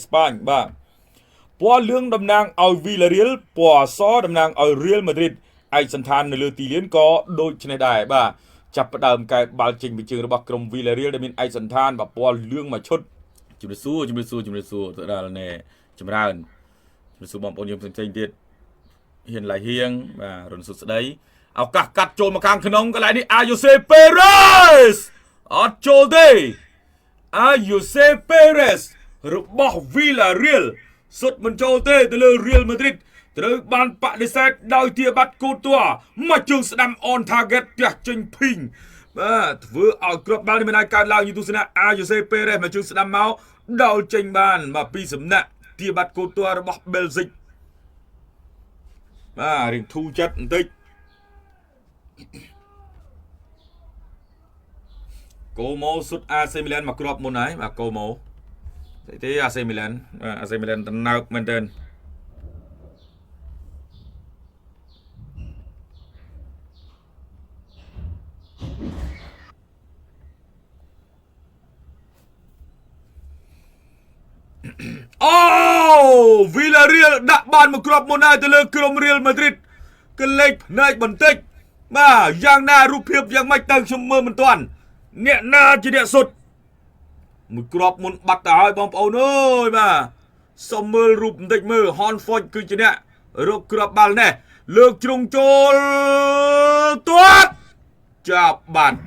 ស្ប៉ាញបាទពណ៌លឿងតំណាងឲ្យវីឡារៀលពណ៌សតំណាងឲ្យរៀលម៉ាឌ្រីតឯកសន្តាននៅលើទីលានក៏ដូចនេះដែរបាទចាប់ផ្ដើមកែបាល់ចេញពីជើងរបស់ក្រុមវីឡារៀលដែលមានឯកសន្តានបាទពណ៌លឿងមួយឈុតជំរាបសួរជំរាបសួរជំរាបសួរទៅដល់នេះចម្រើនជំរាបសួរបងប្អូនយើងផ្សេងៗទៀតហ៊ានឡៃហៀងបាទរុនសុស្ដីឱកាសកាត់ចូលមកខាងក្នុងកន្លែងនេះអាយូសេពេរ៉េសអត់ចូលទេ អាយូសេពេរ៉េសរបស់វីឡារៀលសុទ្ធមិនចូលទេទៅលើរៀលម៉ាឌ្រីតត្រូវបានបដិសេធដោយទាបាត់គូតួមកជើងស្ដាំ on target ផ្ទះចេញភីងបាទធ្វើឲ្យគ្រាប់បាល់នេះមិនអាចកើតឡើងយូទស្សនៈអាយូសេពេរ៉េសមកជើងស្ដាំមកដោលចេញបានបាទពីសំណាក់ទាបាត់គូតួរបស់បែលហ្សិកបាទរៀងធូរចិត្តបន្តិចកូម៉ូសុតអាសេមីឡានមកគ្រាប់មុនហើយបាទកូម៉ូស្អីទេអាសេមីឡានបាទអាសេមីឡានតំណើបមែនទែនអូវីឡារៀលដាក់បានមកគ្រាប់មុនហើយទៅលើក្រុមរៀលម៉ាឌ្រីតកលេចភ្នែកបន្តិចបាទយ៉ាងណារូបភាពយ៉ាងម៉េចទៅខ្ញុំមើលមិនទាន់អ្នកណាជាអ្នកសុតមួយគ្រាប់មុនបាត់ទៅហើយបងប្អូនអើយបាទសុំមើលរូបបន្តិចមើលហនហ្វុចគឺជាអ្នករកគ្រាប់បាល់នេះលើកជ្រុងចូលទាត់ចាប់បាត់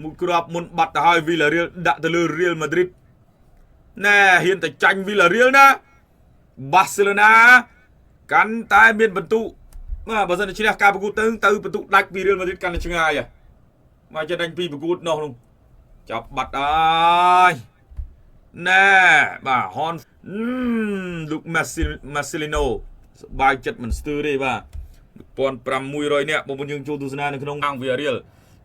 មួយគ្រាប់មុនបាត់ទៅហើយវីឡារៀលដាក់ទៅលើរៀលម៉ាឌ្រីតណែហ៊ានតែចាញ់វីឡារៀលណាបាសេឡូណាកាន់តែមានបន្ទុបាទបើសិនជាឈ្នះការប្រកួតទៅទៅបន្ទុដាច់ពីរៀលម៉ាឌ្រីតកាន់តែឆ្ងាយហ៎មកចេះដាញ់ពីប្រកួតនោះនោះចាប់បាត់ហើយណែបាទហនលូកម៉ាស៊ីម៉ាស៊ីលីណូសបាយចិត្តមិនស្ទើរទេបាទ1500នាក់បងប្អូនយើងចូលទស្សនានៅក្នុងអង្គវីរៀល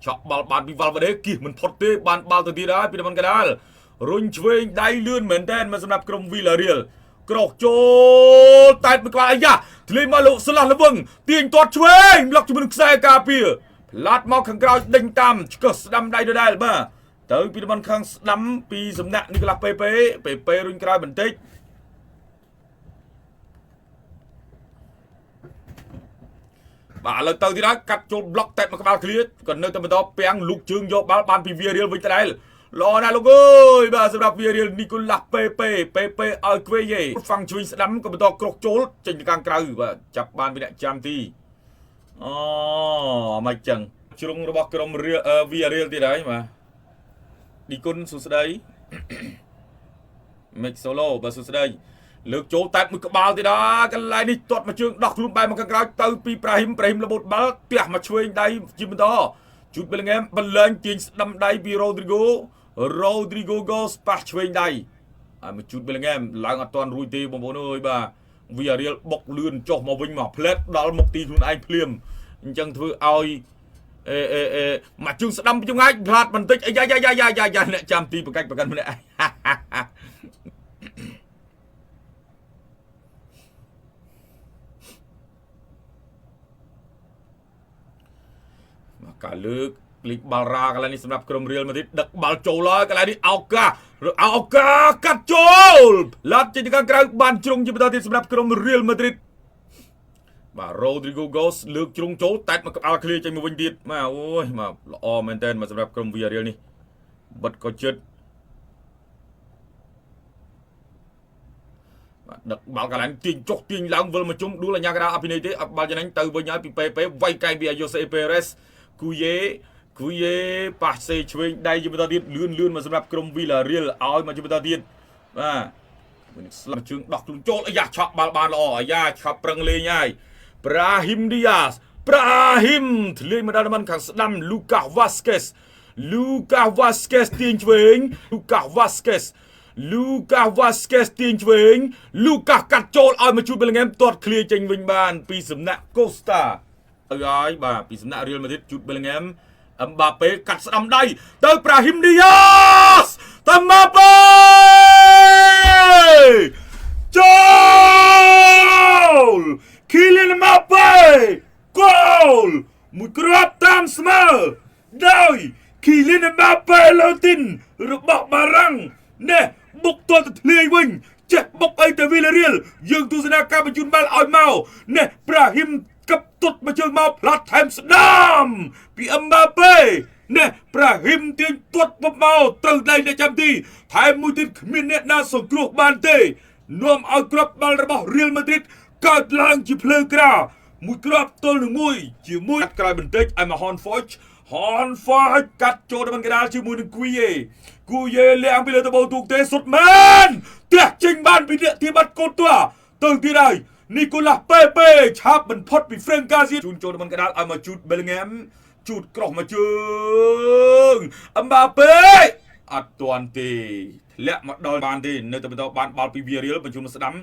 ឆក់បាល់បានពីវ៉ាល់វ៉ាដេគិះមិនផុតទេបានបាល់ទៅទៀតហើយពីតំបន់កណ្ដាលរុញឆ្វេងដៃលឿនមែនតើមកសម្រាប់ក្រុមវីឡារៀលក្រោកចូលតែតមួយក្បាលអាយ៉ាធ្លាយមកលោកស្លាស់ល្វឹងទាញទាត់ឆ្វេងប្លុកជាមួយនឹងខ្សែការពារផ្លាត់មកខាងក្រោយដេញតាមឆ្កឹះស្ដាំដៃដដែលបាទទៅពីតំបន់ខាងស្ដាំពីសំណាក់នីកូឡាពេពេពេពេរុញក្រោយបន្តិចបាទឥឡូវទៅទៀតហើយកាត់ចូលប្លុកតែតមកក្បាលឃ្លៀក៏នៅតែបន្តពាំងលូកជើងយកបាល់បានពីវីរៀលវិញដដែលល្អណាស់លោកអើយបាទសម្រាប់វីរៀលនីកូឡាពេពេពេពេឲ្យខ្វេយេហ្វាំងឆ្វេងស្ដាំក៏បន្តក្រុកចូលចេញទៅខាងក្រៅបាទចាប់បានពីអ្នកចាំទីអូមិនចឹងជ្រុងរបស់ក្រុមរៀលវីរៀលទៀតហើយបាទឌីគុណសុស្ដីមិចសូឡូបាទសុស្ដីលើកចូលតែតមួយក្បាលទៀតដល់កន្លែងនេះទាត់មកជើងដោះខ្លួនបែរមកខាងក្រោយទៅពីប្រាហ៊ីមប្រាហ៊ីមរបូតបាល់ទះមកឆ្វេងដៃជាបន្តជូតបេលងែមបលែងទាញស្ដាំដៃពីរ៉ូឌ្រីហ្គោរ៉ូឌ្រីហ្គោហ្គោស្ប៉ះឆ្វេងដៃហើយមកជូតបេលងែមឡើងអត់ទាន់រួចទេបងប្អូនអើយបាទវីអារៀលបុកលឿនចុះមកវិញមកផ្លែតដល់មុខទីខ្លួនឯងភ្លាមអញ្ចឹងធ្វើឲ្យអេអេអេមកជើងស្ដាំពីចម្ងាយផ្លាតបន្តិចអាយ៉ាយ៉ាយ៉ាយ៉ាយ៉ាអ្នកចាំទីប្រកាច់ប្រកាន់ម្នាក់ឯង ការលើកលីកបាល់រ៉ាកន្លែងនេះសម្រាប់ក្រុមរៀលម៉ាឌ្រីតដឹកបាល់ចូលហើយកន្លែងនេះឱកាសឱកាសកាត់ចូលឡាត់ចេញទៅខាងក្រៅបានជ្រុងជាបន្តទៀតសម្រាប់ក្រុមរៀលម៉ាឌ្រីតបាទរ៉ូឌ្រីហ្គោហ្គោសលើកជ្រុងចូលតែតមកក្បាលឃ្លៀចេញមកវិញទៀតបាទអូយបាទល្អមែនតើមកសម្រាប់ក្រុមវីរៀលនេះបិទក៏ចិត្តបាទដឹកបាល់កន្លែងទាញចុះទាញឡើងវិលមកជុំដួលអញ្ញាកដាអភិនេយទេអត់បាល់ចំណេញទៅវិញហើយពីពេពេវាយកែងពីអាយ៉ូសេពេរ៉េសគូយេគូយេប៉ាសេឆ្វេងដៃជាបន្តទៀតលឿនលឿនមកសម្រាប់ក្រុមវីឡារៀលឲ្យមកជាបន្តទៀតបាទមួយស្លាប់ជើងដោះខ្លួនចូលអាយ៉ាឆក់បាល់បានល្អអាយ៉ាឆក់ប្រឹងលេងហើយប្រាហ៊ីមឌីយ៉ាសប្រាហ៊ីមធ្លាយមកដល់តំបន់ខាងស្ដាំលូកាវ៉ាស្កេសលូកាវ៉ាស្កេសទាញឆ្វេងលូកាវ៉ាស្កេសលូកាវ៉ាស្កេសទាញឆ្វេងលូកាកាត់ចូលឲ្យមកជួយបេលងែមទាត់ឃ្លាចេញវិញបានពីសំណាក់កូស្តាទៅហើយបាទពីសំណាក់រៀលម៉ាឌ្រីតជូតបេលងែមអឹមបាប៉េកាត់ស្ដាំដៃទៅប្រាហ៊ីមឌីយ៉ាសតាម៉ាប៉េចូលគីលៀនម៉ាប៉េគោលមួយគ្រាប់តាមស្មើដោយគីលៀនម៉ាប៉េឡូទីនរបស់បារាំងនេះបុកទាត់ទៅធ្លាយវិញ ចេះបុកអីទៅវីឡារៀលយើងទស្សនាការបញ្ជូនបាល់ឲ្យមកនេះប្រាហ៊ីមកັບទុតមកជើងមកផ្លាត់ថែមស្ដាំពីអឹមបាប៉េនេះប្រាហ៊ីមទាញទាត់មកត្រូវដៃអ្នកចាំទីថែមមួយទៀតគ្មានអ្នកណាសង្គ្រោះបានទេនាំឲ្យគ្រាប់បាល់របស់រៀលម៉ាឌ្រីតកើតឡើងជាភ្លើងក្រាមួយគ្រាប់ទល់នឹងមួយជាមួយក្រោយបន្តិចឲ្យមកហនហ្វូចហនហ្វូចកាត់ចូលដល់កណ្ដាលជាមួយនឹងគូយេគូយេលាងពីលើដបូទូកទេសុតមែនទះចេញបានពីអ្នកទីបាត់កូនតួទៅទៀតហើយនីកូឡាប៉េប៉េឆាប់មិនផុតពីហ្វ្រេងកាស៊ីជូនចូលដល់កណ្ដាលឲ្យមកជូតបេលងែមជូតក្រោះមកជើងអឹមបាប៉េអត់ទាន់ទេធ្លាក់មកដល់បានទេនៅតែបន្តបានបាល់ពីវីរៀលបញ្ជូនមកស្ដាំ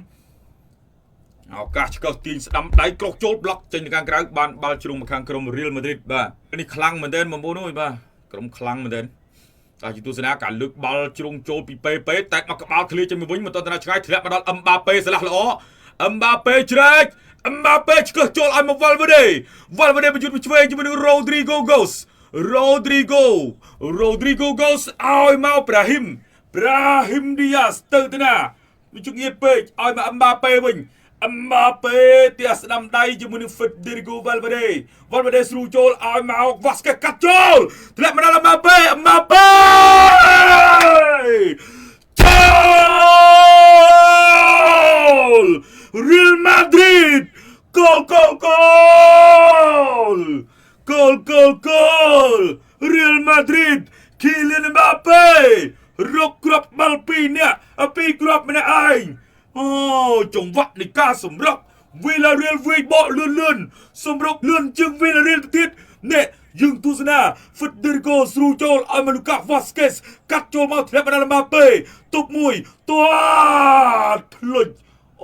ឱកាសឆ្កឹះទាញស្ដាំដៃក្រោះចូលប្លុកចេញទៅខាងក្រៅបានបាល់ជ្រុងមកខាងក្រុមរៀលម៉ាឌ្រីតបាទនេះខ្លាំងមែនទែនបងប្អូនអើយបាទក្រុមខ្លាំងមែនទែនតែជាទស្សនាការលើកបាល់ជ្រុងចូលពីប៉េប៉េតែមកក្បាលឃ្លៀចេញមកវិញមិនតន់ឆ្ងាយធ្លាក់មកដល់អឹមបាប៉េស្លាស់ល្អអឹមបាប៉េជ្រែកអឹមបាប៉េឆ្កឹះចូលឲ្យមកវ៉ាល់វ៉េដេវ៉ាល់វ៉េដេបញ្យុទ្ធឆ្វេងជាមួយនឹងរ៉ូឌ្រីហ្គោហ្គោសរ៉ូឌ្រីហ្គោរ៉ូឌ្រីហ្គោហ្គោសឲ្យមកប្រាហ៊ីមប្រាហ៊ីមឌីយ៉ាសទៅទៅណាវាជងៀតពេកឲ្យមកអឹមបាប៉េវិញអឹមបាប៉េទះស្ដាំដៃជាមួយនឹង Federico Valverde Valverde ស្រួលចូលឲ្យមក Vasquez កាត់ចូលធ្លាក់មកដល់អឹមបាប៉េអឹមបាប៉េចូល Real Madrid គោលគោលគោលគោលគោលគោល Real Madrid Kylian Mbappe រកគ្រាប់បាល់ពីរនាក់ពីរគ្រាប់ម្នាក់ឯងអូចង្វាក់នៃការសម្រុក Villarreal វាយបកលឿនលឿនសម្រុកលឿនជាង Villarreal ទៅទៀតនេះយើងទស្សនា Federico ស្រួលចូលឲ្យមក Lucas Vazquez កាត់ចូលមកធ្លាក់មកដល់ Mbappe ទប់មួយទាត់ភ្លុច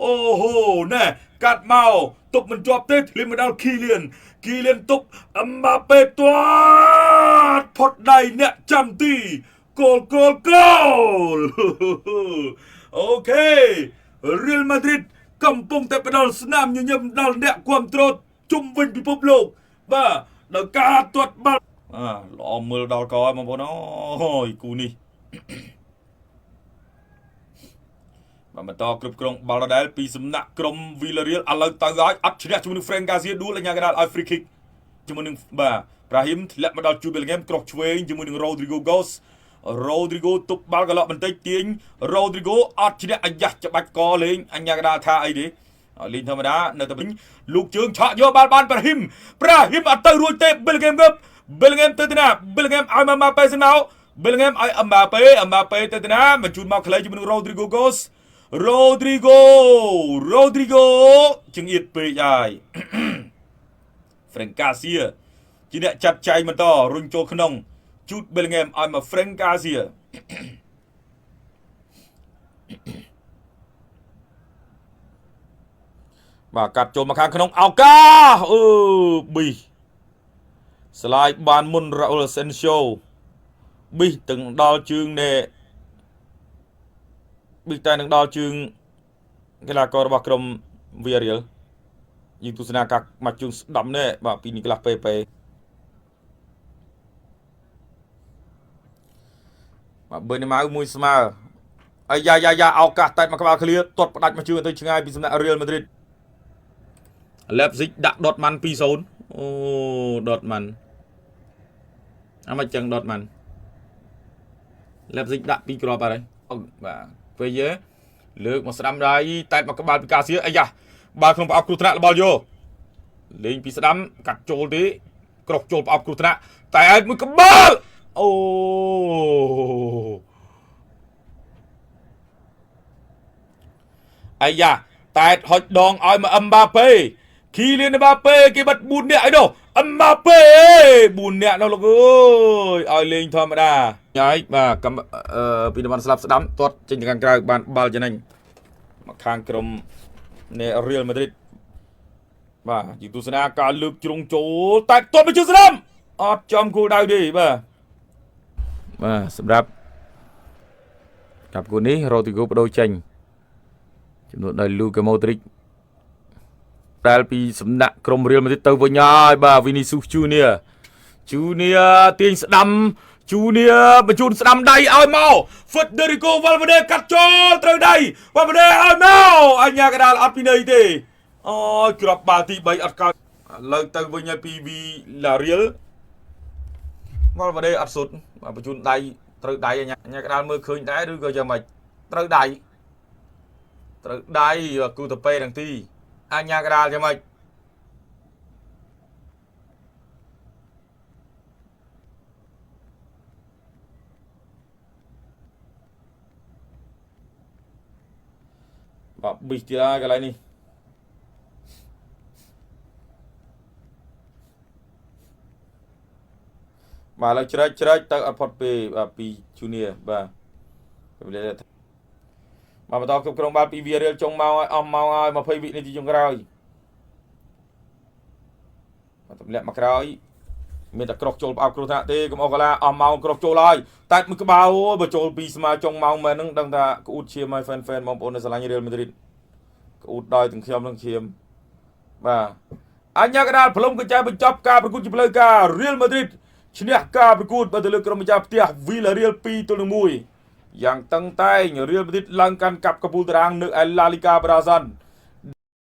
អូហូណែកាត់មកទប់មិនជាប់ទេធ្លាក់មកដល់គីលៀនគីលៀនទប់អឹមបាប៉េទាត់ផុតដៃអ្នកចាំទីគោលគោលគោល OK Real Madrid កំពុងតែផ្ដល់ស្នាមញញឹមដល់អ្នកគាំទ្រជុំវិញពិភពលោកបាទដោយការទាត់បាល់អាល្អមើលដល់កហើយបងប្អូនអូយគូនេះបាទបន្តគ្រប់គ្រងបាល់ដដែលពីសំណាក់ក្រុម Villarreal ឥឡូវទៅហើយអត់ឈ្នះជាមួយនឹង Frank Garcia ដួលអញ្ញាកដាលឲ្យ free kick ជាមួយនឹងបាទប្រាហ៊ីមធ្លាក់មកដល់ជួប Bellingham ក្រោះឆ្វេងជាមួយនឹង Rodrigo Goes Rodrigo ទប់បាល់កន្លក់បន្តិចទាញ Rodrigo អត់ឈ្នះអាយ៉ាស់ច្បាច់កលេងអញ្ញាកដាលថាអីទេលេងធម្មតានៅតែវិញលោកជើងឆក់យកបាល់បានប្រាហ៊ីមប្រាហ៊ីមអត់ទៅរួចទេ Bellingham ងើប Bellingham ទៅទីណា Bellingham ឲ្យមកម៉ាប៉េសិនមក Bellingham ឲ្យអឹមបាប៉េអឹមបាប៉េទៅទីណាបញ្ជូនមកខ្លីជាមួយនឹង Rodrigo Goes Rodrigo Rodrigo ចង្អៀតពេកហើយ Frank Garcia ជាអ្នកចាត់ចែងបន្តរុញចូលក្នុងជូត Bellingham ឲ្យមក Frank Garcia បាទកាត់ចូលមកខាងក្នុងឱកាសអឺប៊ីស្លាយបានមុន Raul Asensio ប៊ីទាំងដល់ជើងនេះប៊ីតែនឹងដល់ជើងកីឡាកររបស់ក្រុម Villarreal យើងទស្សនាការមកជើងស្ដាំនេះបាទពីនីកូឡាប៉េប៉េបាទបើនេះមកមួយស្មើអាយ៉ាយ៉ាយ៉ាឱកាសតែមកក្បាលឃ្លៀទាត់ផ្ដាច់មកជើងទៅឆ្ងាយពីសំណាក់ Real Madrid Leipzig ដាក់ Dortmund 2-0អូ Dortmund អាមិនចឹង Dortmund Leipzig ដាក់2គ្រាប់អត់ហើយបាទពេលយេលើកមកស្ដាំដៃតែមកក្បាលពីកាសៀអាយ៉ាបាល់ក្នុងប្រអប់គ្រោះថ្នាក់របស់យោលេងពីស្ដាំកាត់ចូលទេក្រោះចូលប្រអប់គ្រោះថ្នាក់តែឲ្យមួយក្បាលអូអាយ៉ាតែហុចដងឲ្យមកអឹមបាប៉េគីលៀនបាប៉េគេបាត់4នាក់អីនោះអឹមបាប៉េ4នាក់នោះលោកអើយឲ្យលេងធម្មតាហើយបាទកំពីតំបន់ស្លាប់ស្ដាំទាត់ចេញទៅខាងក្រៅបានបាល់ចំណេញមកខាងក្រុមនៃ Real Madrid បាទជាទស្សនាការលើកជ្រុងចូលតែទាត់មកជើងស្ដាំអត់ចំគោលដៅទេបាទបាទសម្រាប់กับគូនេះរ៉ូឌ្រីហ្គោបដូរចេញចំនួនដោយលូកាម៉ូទ្រិចដែលពីសំណាក់ក្រុមរៀលម៉ាឌ្រីតទៅវិញហើយបាទវីនីស៊ូសជូនីជូនីទាញស្ដាំ ជូនីបញ្ជូនស្ដាំដៃឲ្យមក Federico Valverde កាត់ចូលត្រូវដៃ Valverde ឲ្យមកអញ្ញាកដាលអត់ពីនៃទេអូយគ្រាប់បាល់ទី3អត់កើតឥឡូវទៅវិញហើយពី Villarreal Valverde អត់សុទ្ធបាទបញ្ជូនដៃត្រូវដៃអញ្ញាកដាលមើលឃើញដែរឬក៏យ៉ាងម៉េចត្រូវដៃត្រូវដៃគូតពេទាំងទីអញ្ញាកដាលយ៉ាងម៉េចបាទប៊ីសទៀតហើយកន្លែងនេះបាទឥឡូវជ្រែកជ្រែកទៅអត់ផុតពីបាទពីជូនីបាទបាទបន្តគ្រប់គ្រងបាល់ពីវីរៀលចុងម៉ោងឲ្យអស់ម៉ោងហើយ20វិនាទីចុងក្រោយបាទទម្លាក់មកក្រោយមានតែក្រុកចូលផ្អោបគ្រោះថ្នាក់ទេកុំអស់កាឡាអស់ម៉ោងក្រុកចូលហើយតែមួយក្បាលអូយបើចូលពីស្មើចុងម៉ោងមែនហ្នឹងដឹងថាក្អួតឈាមហើយ fan fan បងប្អូននៅស្រឡាញ់រៀលម៉ាឌ្រីតក្អួតដោយទាំងខ្ញុំទាំងឈាមបាទអញ្ញាកដាលផ្លុំកញ្ចែបញ្ចប់ការប្រកួតជាផ្លូវការរៀលម៉ាឌ្រីតឈ្នះការប្រកួតបើទៅលើក្រុមម្ចាស់ផ្ទះវីឡារៀល2-1យ៉ាងតឹងតែងរៀលម៉ាឌ្រីតឡើងកាន់កាប់កពូលតារាងនៅឯឡាលីកាប្រាសាន់។